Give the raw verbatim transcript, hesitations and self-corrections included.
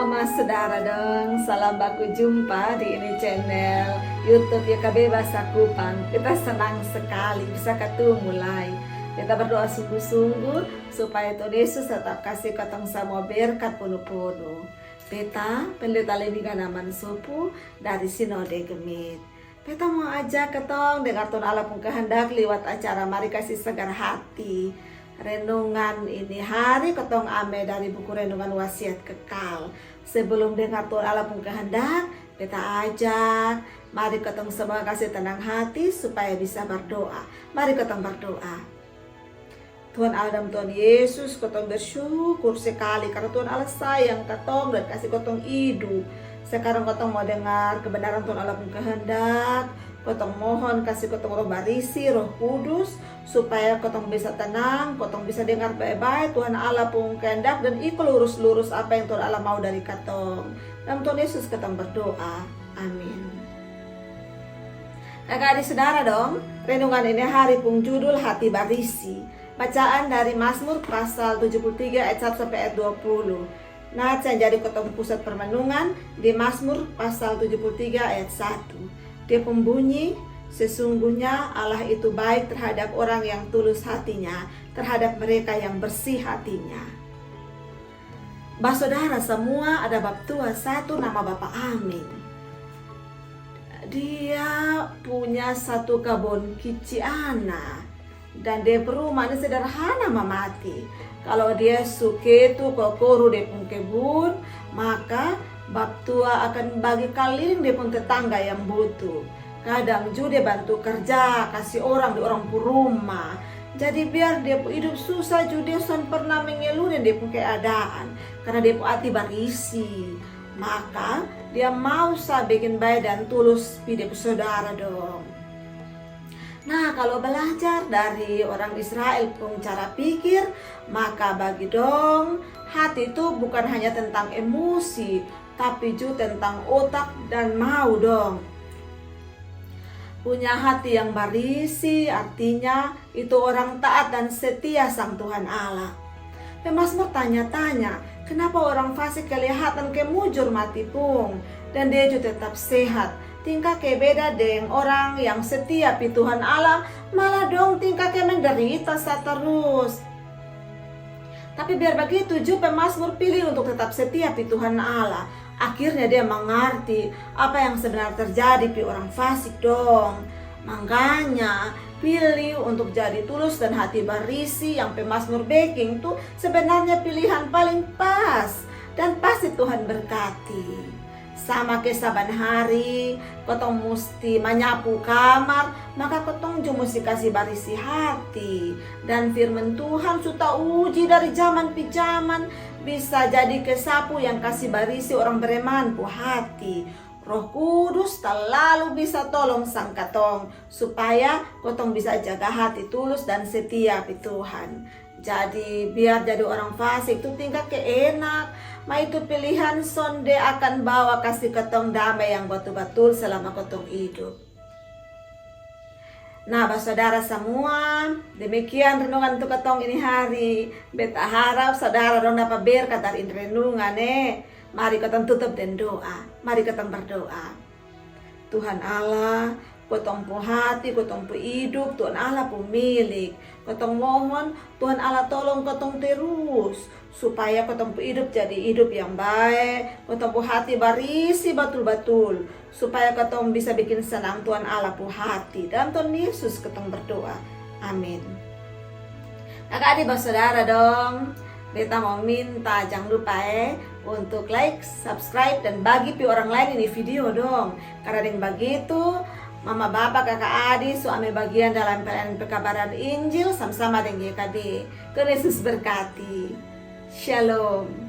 Mas saudara dong, salam baku jumpa di ini channel YouTube Y K B Bahasa Kupang. Kita senang sekali bisa ketemu lai. Kita berdoa sungguh-sungguh supaya Tuhan Yesus tetap kasih kotong semua berkat punu-punu. Beta Pendeta Lemi Ganaman Sopu dari Sinode GMIT. Beta mau ajak ketong dengar Tuhan Allah pung kehendak liwat acara Mari Kasi Segar Hati. Renungan ini hari kotong ame dari buku renungan Wasiat Kekal. Sebelum dengar Tuhan Allah pung kehendak, beta ajak, mari kotong semua kasih tenang hati supaya bisa berdoa. Mari kotong berdoa. Tuhan Allah dan Tuhan Yesus, kotong bersyukur sekali karena Tuhan Allah sayang katong dan kasih kotong hidup. Sekarang kotong mau dengar kebenaran Tuhan Allah pun kehendak. Kotong mohon kasih kotong Roh Barisi, Roh Kudus, supaya kotong bisa tenang, kotong bisa dengar baik-baik Tuhan Allah pun kehendak dan iko lurus-lurus apa yang Tuhan Allah mau dari katong. Dalam Tuhan Yesus katong berdoa. Amin. Kaka adi saudara dong, renungan ini hari pung judul Hati Barisi. Bacaan dari Mazmur pasal tujuh puluh tiga ayat satu sampai ayat dua puluh. Nats yang jadi kotong pusat permenungan di Mazmur pasal tujuh puluh tiga ayat satu. Dia pun bunyi, "Sesungguhnya Allah itu baik terhadap orang yang tulus hatinya, terhadap mereka yang bersih hatinya." Basodara samua, ada baptua satu nama Bapa Amin. Dia punya satu kabon kici ana. Dan dia pung rumah ni sederhana mamati. Kalo dia su ketu ko koru dia pung kebun, maka baptua akan bagi kaliling dia pung tetangga yang butu. Kadang ju dia bantu karja kasi orang di orang pung rumah. Jadi biar dia pung idup susah ju dia son pernah mengeluh deng dia pung keadaan, karna dia pung ati barisi. Maka dia mau sa bikin bae dan tulus pi dia pung sodara dong. Nah, kalo balajar dari orang Israel pung cara pikir, maka bagi dong hati tu bukan hanya tentang emosi, tapi ju tentang otak dan mau dong. Punya hati yang barisi artinya itu orang taat dan setia sang Tuhan Allah. Pemazmur tanya-tanya, kenapa orang fasik kelihatan ke mujur mati pung dan dia ju tetap sehat? Tingka ke beda deng orang yang setia pi Tuhan Allah, malah dong tingka ke menderita sa terus. Tapi biar bagitu ju pemazmur pilih untuk tetap setia pi Tuhan Allah. Akhirnya dia mangarti apa yang sebenar terjadi pi orang fasik dong. Mangkanya pilih untuk jadi tulus dan hati barisi yang pemazmur beking tu sebenarnya pilihan paling pas. Dan pasti Tuhan berkati. Sama ke saban hari kotong musti manyapu kamar, maka kotong ju musti kasi barisi hati. Dan firman Tuhan su tauji dari jaman pi jaman, bisa jadi ke sapu yang kasi barisi orang bereman pu hati. Roh Kudus talalu bisa tolong sang katong supaya kotong bisa jaga hati tulus dan setia pi Tuhan. Jadi biar jadi orang fasik tu tingka ke enak, ma itu pilihan sonde akan bawa kasi katong dame yang batul-batul selama katong idup. Nah, basodara samua, demikian renungan tu katong ini hari. Beta harap sodara dong dapa berkat dari ini renungan e. Mari katong tutup deng doa. Mari katong berdoa. Tuhan Allah, kotong pu hati, kotong pu idup Tuhan Allah pu milik. Kotong mohon Tuhan Allah tolong kotong terus supaya kotong pu idup jadi idup yang bae, kotong pu hati barisi batul-batul, supaya kotong bisa bikin senang Tuhan Allah pu hati. Dalam Tuhan Yesus kotong berdoa. Amin. Kaka adi basodara dong, beta mau minta jang lupa e untuk like, subscribe, dan bagi pi orang lain ini video dong. Karna deng bagitu mama bapa kaka adi su ame bagian dalam pelayanan pekabaran Injil sama-sama deng Y K B. Tuhan Yesus berkati. Shalom.